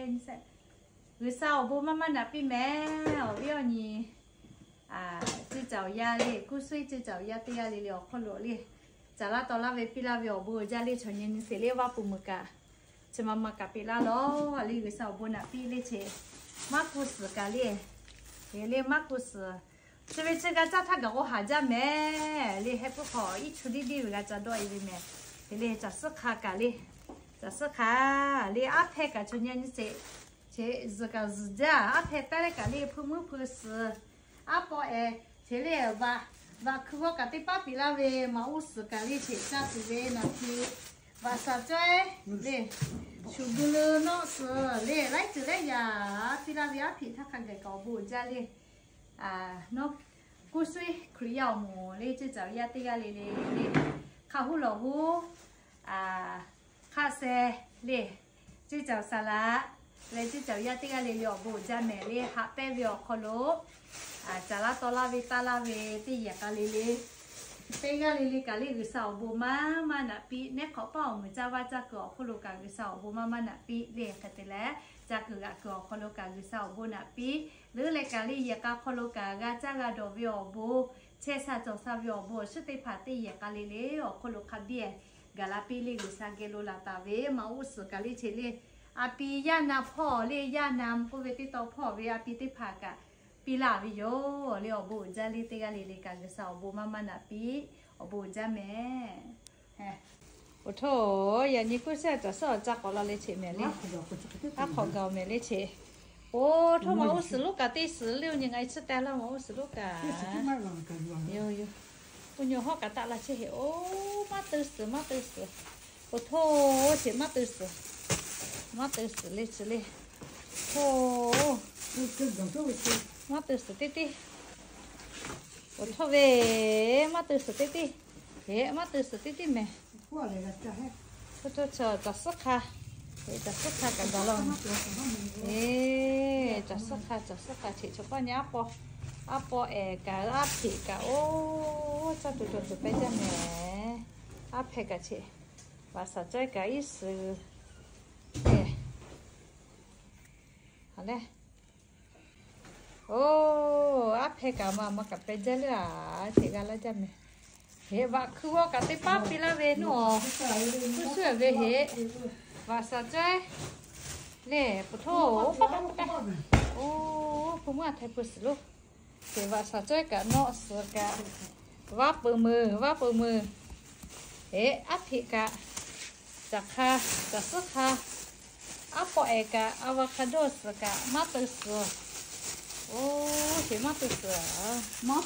G'uiˬsha awˬ bon maˇ maˇ naꞈ piˇ mehˍ. Awˬ viˉ awˬ nyi, ceˇ caoˬ yaˇ le, kuˇ suiˉ ceˇ caoˬ yaˇ teˇ g'aˇ le le awˬ hk'aw lo le, caˍ laˇ taw laˇ ve piˇ laˇ ve awˬ bon uiˍ jaˇ le, chaw nyi nyi sheˍ le, vaˇ puˍ meuˍ kaꞈ chi ma ma kaꞈ peꞈ laˇ lawˬ le. G'uiˬsha awˬ bon naꞈ piˇ le che, maˇ kuˇ suhˍ kaꞈ le, le maˇ kuˇ suhˍ, chi ve chi g'a caˇ htaˇ gaˬ k'o haˍ jaˇ mehˍ le. Heh puiˉ hk'aw iˉ chu diˇ diˇ ve g'a ca dawˆ e ve mehˍ. Te le caˬ suhˉ hk'a kaꞈ le, caˬ suhˉ hk'a le, aˉ hpehˇ kaꞈ chaw nyi nyi sheˍ, che zuhˬ kaꞈ zuhˬ jaˇ. Aˉ hpehˇ taˉ leh kaꞈ le hpu muiˉ hpu suhˍ, aˉ pawˆ ehˍ, che le vaꞈ, vaꞈ hkui g'awˇ kaꞈ teˇ paˉ piˇ laˇ ve maˍ uˉ suhˍ kaꞈ le che caˇ tuˬ ve naˬ hkui, vaꞈ shaˍ cawehˇ le, shuˍ gu le nawˆ suhˍ le, laiˉ ceuˬ laiˉ yaꞈ piˇ laˇ ve aˉ hpeꞈ htaˇ hk'a gaˬ kaꞈ awˬ bon uiˍ jaˇ le. Nawˉ kuˇ suiˉ Hkriꞈ yaˇ awˬ moˍ le, ceˇ caoˬ yaˇ teˇ g'aˇ le le le, hk'a huˉ lawˬ huˉ, hk'aˆ seh le, ceˇ caoˬ saˍ laꞈ leh ceˇ caoˬ yaˇ teˇ g'aˇ le le awˬ bon uiˍ jaˇ mehˍ le. Haꞈ pehnˇ ve awˬ hk'aw lo caˍ laˇ taw laˇ ve taˇ laˇ ve teˇ yehˬ k'a le le, teˇ g'aˇ le le kaꞈ le G'uiˬsha awˬ bon maˇ maˇ naꞈ piˇ. Neˉ hk'awꞈ paˇ awˬ moˍ caˇ vaˇ caˇ kuiˬ awˬ hk'aw lo kaꞈ G'uiˬsha awˬ bon maˇ maˇ naꞈ piˇ le. Hk'e te leh, caˇ kuiˬ g'aꞈ kuiˬ awˬ hk'aw lo kaꞈ G'uiˬsha awˬ bon naꞈ piˇ. Leuˉ leh kaꞈ le yehˬ k'a hk'aw lo kaꞈ g'a caˇ g'a dawˬ ve awˬ bon, chehˇ sha cawˬ sha ve awˬ bon awˬ shinˉ teˇ hpaˍ teˇ yehˬ k'a le le awˬ hk'aw lo hk'a biˇ gaˬ la piˇ le. G'uiˬsha geh lo laˬ taˍ ve maˍ uˉ suhˍ kaꞈ le che le, a pi yaˇ na hpawˇ le, yaˇ na k'oˆ ve teˇ taw hpawˇ ve a pi teˇ hpaˍ kaꞈ piˇ laˇ ve yoˬ le. Awˬ bon uiˍ jaˇ le, teˇ g'aˇ le le kaꞈ G'uiˬsha awˬ bon maˇ maˇ naꞈ piˇ. Awˬ bon uiˍ jaˇ mehˍ. Awˬ htoˇ, yaꞈ nyi kuˇ suiˉ caˬ suhˉ awˬ ca k'awꞈ la le che mehˍ le. Aˉ hk'awꞈ gaˬ mehˍ le che. Awˬ htoˇ maˍ uˉ suhˍ lonˉ kaꞈ teˇ suhˍ le, oˇ nyi ngaˬ hui chi teh laˇ maˍ uˉ suhˍ lonˉ kaꞈ. Yoˬ yoˬ. Oˇ nyi hawˉ kaꞈ taˆ la chehˇ heˆ. Oˇ maˇ teu suhˍ, maˇ teu suhˍ. Awˬ htoˇ, che maˇ teu suhˍ. Maˇ teu suhˍ le chi le. Oˇ, maˇ teu suhˍ teˇ teˇ. Awˬ htoˇ ve, maˇ teu suhˍ teˇ teˇ. Heˆ, maˇ teu suhˍ teˇ teˇ mehˍ. Hto hto, caˬ suhˉ hk'a, caˬ suhˉ hk'a kaꞈ gaˬ la. Eˬ, caˬ suhˉ hk'a, caˬ suhˉ hk'a cheꞈ chaw paˇ nyi aˉ pawˆ, aˉ pawˆ ehˍ kaꞈ aˉ hpeꞈ kaꞈ oˇ caˇ tuˬ cawˬ tuˬ pehˇ jaˇ mehˍ. Aˉ hpehˇ kaꞈ cheꞈ, vaꞈ shaˍ cawehˇ kaꞈ iˉ suhˍ, a le. Oˇ, aˉ hpehˇ kaꞈ maˇ maˇ kaꞈ pehˇ jaˇ le a, cheꞈ g'a laˇ jaˇ mehˍ. Heˆ, vaꞈ hkui g'awˇ kaꞈ teˇ paˉ piˇ laˇ ve nuˇ awˬ, kuˇ suiˉ ve heˆ. Vaꞈ shaˍ cawehˇ le, pfuhˍ htoˇ, oˇ, hpu muiˉ a htaiˍ hpu suhˍ lo, heˆ, vaꞈ shaˍ cawehˇ kaꞈ nawˆ suhˍ kaꞈ, vaˇ peuˬ meuˬ, vaˇ peuˬ meuˬ, heˆ, aˉ hpeꞈ kaꞈ, caˬ hk'a, caˬ suhˉ hk'a, aˉ pawˆ ehˍ kaꞈ, avocado suhˍ kaꞈ, maˇ teu suhˍ. Oˇ, cheꞈ maˇ teu suhˍ. Maˇ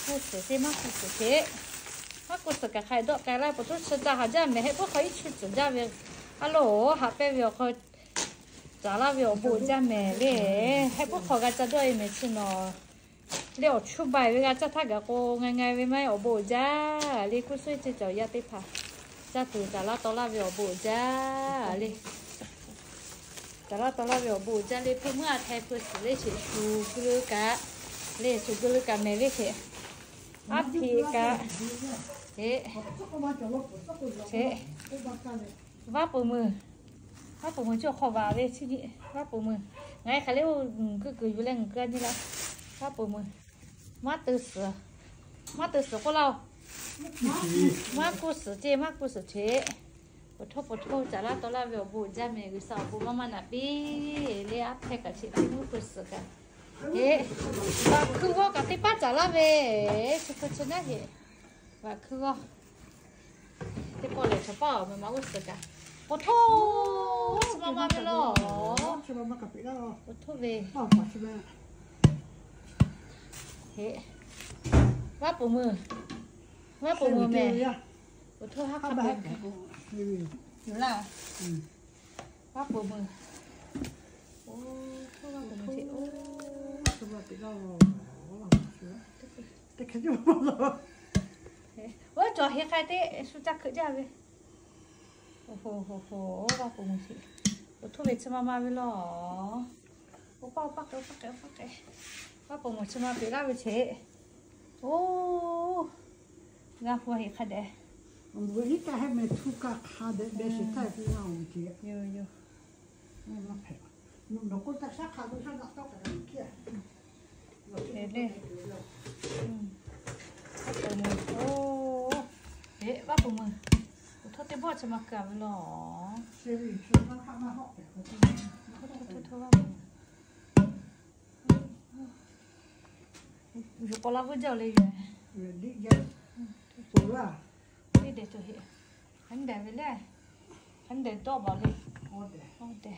kuˇ suhˍ ceˇ, maˇ kuˇ suhˍ ceˇ. Maˇ kuˇ suhˍ kaꞈ hk'a dawˆ k'ai laˇ, pfuhˍ htoˇ chi ca haˍ jaˇ mehˍ. Heh puiˉ hk'aw iˉ chu tcuhˍ jaˇ ve, a loˬ, haꞈ pehnˇ ve awˬ hk'aw caˍ laˇ ve awˬ bon uiˍ jaˇ mehˍ le. Heh puiˉ hk'aw g'a ca dawˆ e mehˍ chi nawˬ le, awˬ chu baiˬ ve g'a caˇ htaˇ gaˬ k'o, nga nga ve maˇ heˆ, awˬ bon uiˍ jaˇ le. Kuˇ suiˉ ceˇ caˬ yaˇ teˇ hpaˍ caˇ tuˬ caˍ laˇ taw laˇ ve awˬ bon uiˍ jaˇ le. Caˍ laˇ taw laˇ ve awˬ bon uiˍ jaˇ le. Hpu muiˉ a htaiˍ hpu suhˍ le, cheꞈ shuˍ gu le kaꞈ, le shuˍ gu le kaꞈ mehˍ le cheꞈ. Aˉ hpeꞈ kaꞈ, heˆ, cheꞈ, vaˇ peuˬ meuˬ. Vaˇ peuˬ meuˬ chi awˬ hk'aw vaꞈ ve chi nyi, vaˇ peuˬ meuˬ. Ngaˬ hui hk'aˬ le oˇ kuiˬ kuiˬ yuˬ leh ngaˬ hui a nyi la. Vaˇ peuˬ meuˬ. Maˇ teu suhˍ, maˇ teu suhˍ k'oˆ laˇ oˬ. Maˇ kuˇ suhˍ ceˇ, maˇ kuˇ suhˍ cheꞈ. Pfuhˍ htoˇ pfuhˍ htoˇ caˍ laˇ taw laˇ ve awˬ bon uiˍ jaˇ mehˍ. G'uiˬsha awˬ bon maˇ maˇ naꞈ piˇ le. Aˉ hpehˇ kaꞈ cheꞈ, hpu muiˉ hpu suhˍ kaꞈ, heˆ, vaꞈ hkui g'awˇ kaꞈ teˇ paˉ caˍ laˇ ve, chi hkui chi naˉ heˆ. Vaꞈ hkui g'awˇ teˇ pawˆ lehˬ, chaw paˇ awˬ mehˍ ma g'uˇ suhˍ kaꞈ, pfuhˍ htoˇ, chi ma ma ve lawˬ. Pfuhˍ htoˇ ve, heˆ, vaˇ peuˬ meuˬ, vaˇ peuˬ meuˬ mehˍ. Pfuhˍ htoˇ haˉ hk'a peuˬ mehˍ. Vaˇ peuˬ meuˬ. Oˇ, vaˇ peuˬ meuˬ cheꞈ. Oˇ, cawˬ heˆ k'ai teˇ shu caˇ hkeuꞈ jaˇ ve. Oˇ, vaˇ peuˬ meuˬ cheꞈ. Pfuhˍ htoˇ ve chi ma ma ve lawˬ. Oˇ paˆ, oˇ paˆ k'ai, oˇ paˆ k'ai, oˇ paˆ k'ai. Vaˇ peuˬ meuˬ chi ma peꞈ laˇ ve cheꞈ. Oˇ, g'a hu heˆ hk'a dehꞈ. Yoˬ, yoˬ. Eˬ le. Vaˇ peuˬ meuˬ. Oˬ, eˬ, vaˇ peuˬ meuˬ. Awˬ htawˇ teˇ bawˆ chi ma keu a ve law. Htawˇ, htawˇ, htawˇ, vaˇ peuˬ meuˬ. Yuˬ k'awꞈ la vuˇ jaˇ le yoˬ. Teˇ dehꞈ cawˬ heˆ. Hk'a dehꞈ ve le. Hk'a dehꞈ dawˇ baˬ le. Awˬ dehꞈ.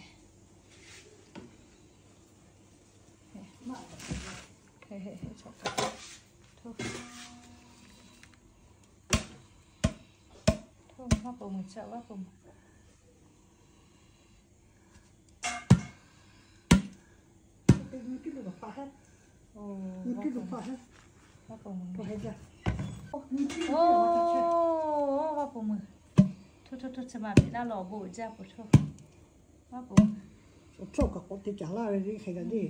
Htawˇ, vaˇ peuˬ meuˬ, vaˇ peuˬ meuˬ. Oˬ, vaˇ peuˬ meuˬ. Htawˇ, htawˇ, htawˇ, chi ma beꞈ laˇ law, awˬ bon uiˍ jaˇ peuˬ htawˇ. Vaˇ peuˬ meuˬ. Awˬ htawˇ kaꞈ k'awꞈ te caˍ laˇ ve le hk'e gaˬ le.